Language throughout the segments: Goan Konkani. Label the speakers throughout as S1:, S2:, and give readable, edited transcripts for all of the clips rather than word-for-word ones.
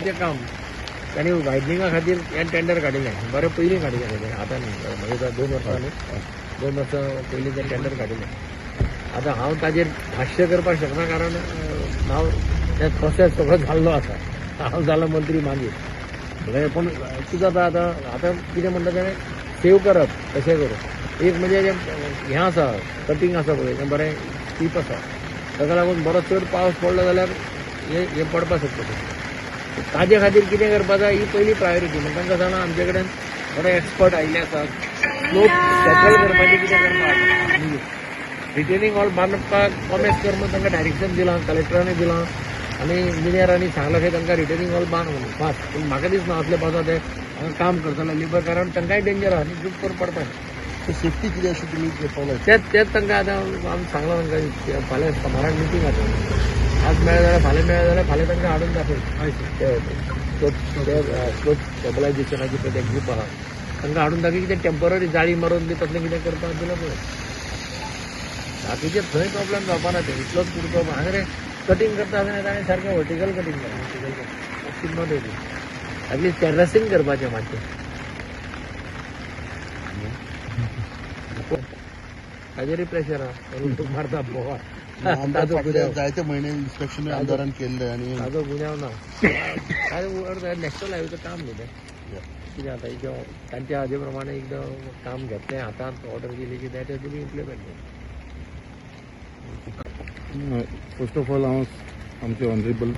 S1: तें काम तांणी वायडनिंगा खातीर हें टेंडर काडिल्लें. बरें पयलीं काडिल्लें तें, आतां न्ही, मागीर 2 वर्सां न्ही, 2 वर्सां पयलीं तें टेंडर काडिल्लें. आतां हांव ताजेर भाश्य करपाक शकना, कारण हांव तें प्रोसेस सगळो जाल्लो आसा. हांव जालो मंत्री मागीर. म्हणल्यार पूण कितें जाता आतां, आतां कितें म्हणटा तें सेव करप तशें करून एक म्हणजे जें हें आसा, कटींग आसा पळय, तें बरें स्टीप आसा. ताका लागून बरो चड पावस पडलो जाल्यार हें हें पडपाक शकता तें. ताजे खातीर कितें करपा जाय ही पयली प्रायोरिटी. म्हण तांकां जाणा, आमचे कडेन बरे एक्सपर्ट आयिल्ले आसात. स्लोप सेटल करपाचें कितें करपाक, रिटेनिंग वॉल बांदपाक कॉमेस कर म्हूण तांकां डायरेक्शन दिलां, कलेक्टरांनी दिलां आनी इंजिनियरांनी सांगलां की तांकां रिटेनिंग वॉल बांद म्हणून फास्ट. पूण म्हाका दिसना असले पावसा ते हांगा काम करतले लेबर, कारण तांकांय डेंजर आहा न्ही, चूक करून पडपाक.
S2: सेफ्टी कितें अशी तुमी पावलां?
S1: तेच तेच तांकां आतां आमी सांगलां तांकां, फाल्यां सोमाराक मिटींग आसा. आज मेळ्ळें जाल्यार, फाल्यां मेळ्ळें जाल्यार फाल्यां तांकां हाडून दाखय. ते स्लोप स्टेबलायजेशनाची पळय ते ग्रूप आहा, तांकां हाडून दाखय. कितें टेंपररी जाळी मारून बी तसलें कितें करपाक दिलां पळय. बाकीचे थंय प्रॉब्लेम जावपा ना ते. इतलोच कुडको हांगा रे कटींग करता आसतना ताणें सारकें वर्टिकल कटींग केलां, not ready. At least टेरसिंग करपाचें मातशें. ताजेरय प्रेशर आहा, लोक मारता बोवाळ.
S2: आमदार
S1: ताजो
S2: फाटले
S1: गुन्यांव.
S2: जायते म्हयने इन्स्पेक्शन आमदारान केल्ले आनी
S1: ताजो गुन्यांव ना काय, नॅशनल हायवेचं काम न्ही तें. कितें जाता, एकदां तांच्या हाजे प्रमाणे एकदां काम घेतलें हातांत, ऑर्डर केली की that has to be implemented.
S3: First of all, हांव आमचे ऑनरेबल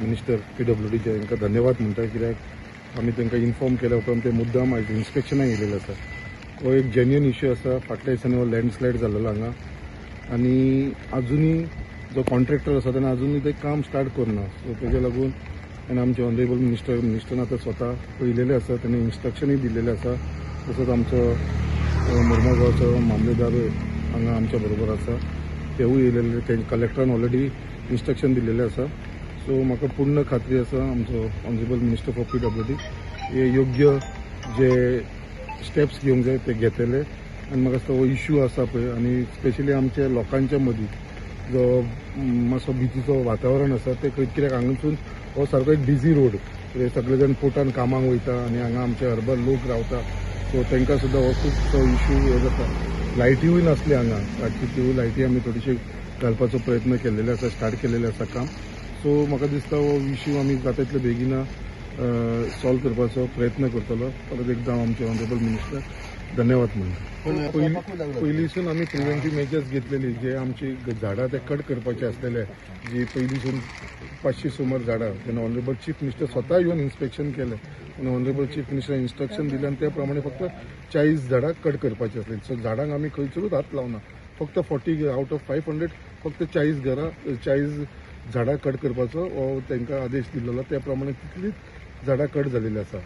S3: मिनिस्टर पीडब्ल्यूडीचे तांकां धन्यवाद म्हणटा, कित्याक आमी तांकां इन्फॉर्म केल्या उपरांत ते मुद्दाम आयज इन्स्पेक्शनाक येयलेले आसा. हो एक जेन्युन इश्यू आसा. फाटल्या दिसांनी हो लँडस्लायड जाल्लो हांगा आनी आजुनूय जो कॉन्ट्रॅक्टर आसा ताणें आजुनूय तें काम स्टार्ट करूना. सो तेज्या लागून आनी आमचे ऑनरेबल मिनिस्टरान आतां स्वता पळयलेलें आसा, ताणें इन्स्ट्रक्शनूय दिल्लेलें आसा. तसोच आमचो मुर्मगांवचो मामलेदारूय हांगा आमच्या बरोबर आसा, तेवूय येयलेले. ते कलेक्टरान ऑलरेडी इन्स्ट्रक्शन दिल्लेलें आसा. सो म्हाका पूर्ण खात्री आसा, आमचो honourable minister for PWD हे योग्य जे स्टेप्स घेवंक जाय ते घेतले. आनी म्हाका दिसता हो इश्यू आसा पळय आनी स्पेशली आमच्या लोकांच्या मदीं जो मातसो भितीचो वातावरण आसा ते खंय, कित्याक हांगासून हो सारको एक बिजी रोड, सगळे जाण पोर्टान कामाक वयता आनी हांगा आमचे हर्बल लोक रावता. सो तांकां सुद्दां हो खुबसो इश्यू हे जाता. लायटीवूय नासली हांगा रातची, त्योय लायटी आमी थोडीशी घालपाचो प्रयत्न केल्लेले आसा, स्टार्ट केलेले आसा काम. सो म्हाका दिसता हो इश्यू आमी जाता तितले बेगीन सॉल्व करपाचो प्रयत्न करतलो. परत एकदां आमचे ऑनरेबल मिनिस्टर धन्यवाद म्हणटा.
S2: पण
S3: पयलींसून आमी प्रिवेंटीव मेजर्स घेतलेली. जे आमची झाडां ते कट करपाचे आसलेले, जी पयलींसून 500 सुमार झाडां, तेन्ना ऑनरेबल चीफ मिनिस्टर स्वता येवन इन्स्पेक्शन केलें आनी ऑनरेबल चीफ मिनिस्टर इन्स्ट्रक्शन दिलें आनी त्या प्रमाणे फक्त 40 झाडां कट करपाची आसली. सो झाडांक आमी खंयसरूच हात लावना. फक्त 40 आवट ऑफ 500, फक्त 40 घरां, 40 झाडां कट करपाचो हो तांकां आदेश दिल्लो. त्या प्रमाणे तितलीच झाडां कट जालेली आसा.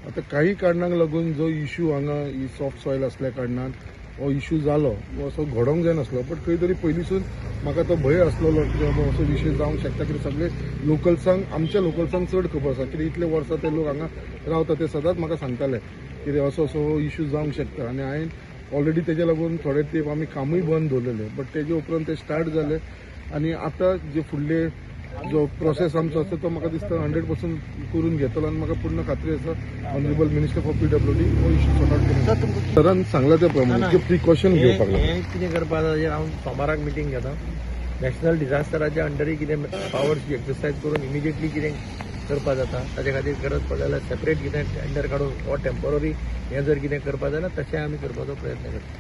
S3: आतां काही कारणांक लागून जो इश्यू हांगा ही सॉफ्ट सॉयल असल्या कारणान हो इश्यू जालो. हो असो घडोवंक जायनासलो, बट खंय तरी पयलींसून म्हाका तो भंय आसलेलो की बाबा असो विशय जावंक शकता, कित्याक सगळे लोकल्सांक, आमच्या लोकल्सांक चड खबर आसा, कित्याक इतले वर्सां ते लोक हांगा रावता. ते सदांच म्हाका सांगताले कितें असो असो हो इश्यू जावंक शकता. आनी हांवें ऑलरेडी तेज्या लागून थोडे तेंप आमी कामूय बंद दवरलेलें, बट तेजे उपरांत ते स्टार्ट जाले. आनी आतां जे फुडले जो प्रोसेस आमचो आसा तो म्हाका दिसता 100% करून घेतलो. आनी म्हाका पूर्ण खात्री आसा, honourable minister for PWD हो इश्यू सॉर्ट आउट करून.
S2: सर, तुमकां
S3: सरान सांगला त्या प्रमाणे जे प्रिकॉशन घेवपाक लागून
S1: हें कितें करपा जाय, हांव सोमाराक मिटींग घेता. नॅशनल डिझास्टराच्या अंडरूय कितें पावर्स एक्सरसायज करून इमिजिएटली कितें करपा जाता, ताजे खातीर गरज पडले जाल्यार सेपरेट कितें टेंडर काडून वो टेंपररी हें जर कितें करपा जाल्यार तशें आमी करपाचो प्रयत्न करता.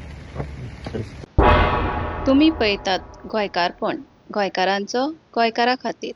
S4: तुमी पळयतात गोंयकारपण, गोंयकारांचो गोंयकारा खातीर.